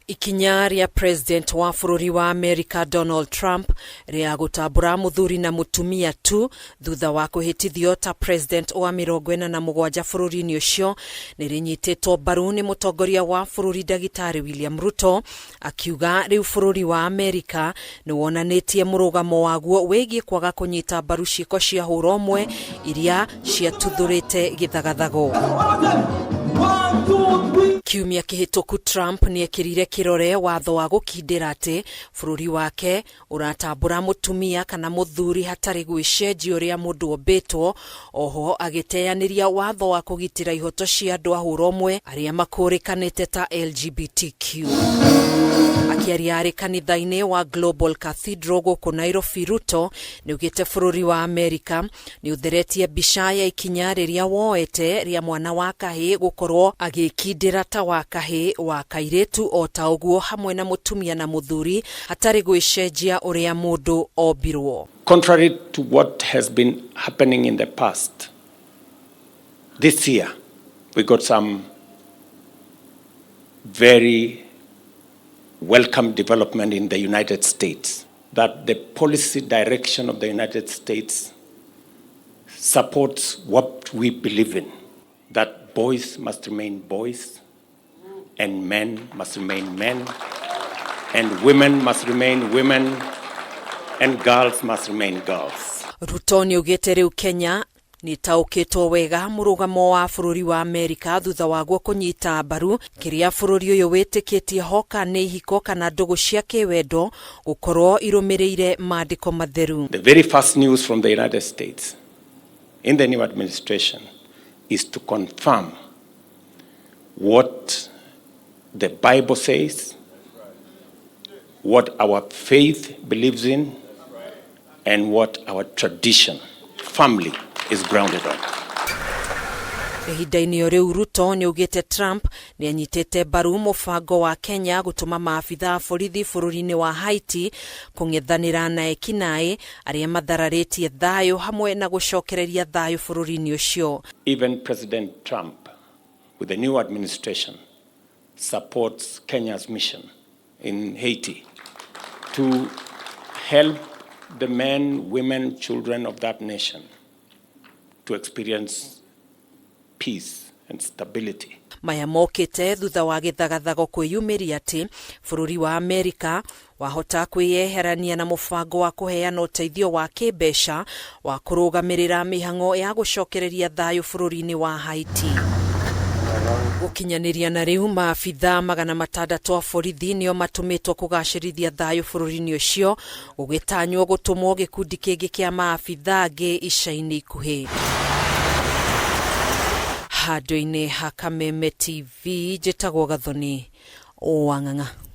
Ikinya rĩa President wa bũrũri wa Amerika Donald Trump rĩa gũtambũra mũthuri na mũtumia tu thutha wa kwĩhĩtithio ta President wa 47 bũrũri-inĩ ũcio nĩ rĩnyitĩtwo mbaru nĩ mũtongoria wa bũrũri Ndagĩtarĩ William Ruto, akiuga rĩu bũrũri wa Amerika nĩ wonanĩtie mũrũgamo waguo wĩgiĩ kwaga kũnyita mbaru ciĩko cia hũra ũmwe iria ciatuthũrĩte gĩthagathago. Kiumia kĩhĩtũku Trump nĩ ekĩrire kĩrore watho wa gũkindĩra atĩ bũrũri wake ũratambũra mũtumia kana mũthuri hatarĩ gwĩcenjia ũrĩa mũndũ ombĩtwo, oho agĩteanĩria watho wa kũgitĩra ihoto cia andũ a hũra ũmwe arĩa makũrĩkanĩte ta LGBTQ. Akĩaria arĩ kanitha-inĩ wa Global Cathedral gũkũ Nairobi, Ruto nĩaugĩte bũrũri wa Amerika nĩ ũtheretie mbica ya ikinya rĩrĩa woete rĩa mwana wa kahĩĩ gũkorwo agĩkindĩra ta wa kahĩĩ wa kairĩtu o ta ũguo hamwe na mũtumia na mũthuri hatarĩ gwĩcenjia ũrĩa mũndũ ombirwo. Contrary to what has been happening in the past, this year we got some very welcome development in the United States, that the policy direction of the United States supports what we believe in, that boys must remain boys, and men must remain men, and women must remain women, and girls must remain girls. Ruto nĩaugĩte rĩu Kenya nĩtaũkĩtwo wega mũrũgamo wa bũrũri wa Amerika thutha waguo kũnyita mbaru kĩrĩa bũrũri ũyũ wĩtĩkĩtie hoka nĩ ihiko kana ndũgũ cia kĩwendo gũkorwo irũmĩrĩire maandĩko matheru. The very first news from the United States in the new administration is to confirm what the Bible says, what our faith believes in, and what our tradition, family, is grounded on. Ihinda-inĩ o rĩu Ruto nĩaugĩte Trump nĩanyitĩte mbaru mũbango wa Kenya gũtũma maabitha a borithi bũrũri-inĩ wa Haiti kũng'ethanĩra na ekinaĩ arĩa mathararĩtie thayũ hamwe na gũcokereria thayũ bũrũri-inĩ ũcio. Even President Trump, with the new administration, supports Kenya's mission in Haiti to help the men, women, children of that nation to experience peace and stability. Maya mokĩte thutha wa gĩthagathago kwĩyumĩria atĩ bũrũri wa Amerika wahota kwĩyeherania na mũbango wa kũheana ũteithio wa kĩmbeca wa kũrũgamĩrĩra mĩhang'o ya gũcokereria thayũ bũrũri-inĩ wa Haiti. Gũkinyanĩria na rĩu maabitha 600 a borithi nĩo matũmĩtwo kũgacĩrithia thayũ bũrũri-inĩ ũcio, gũgĩtanywo gũtũmwo gĩkundi kĩngĩ kĩa maabitha angĩ ica-inĩ ikuhĩ. Handũ-inĩ ha Kameme TV, njĩtagwo Gathoni Wang'ang'a.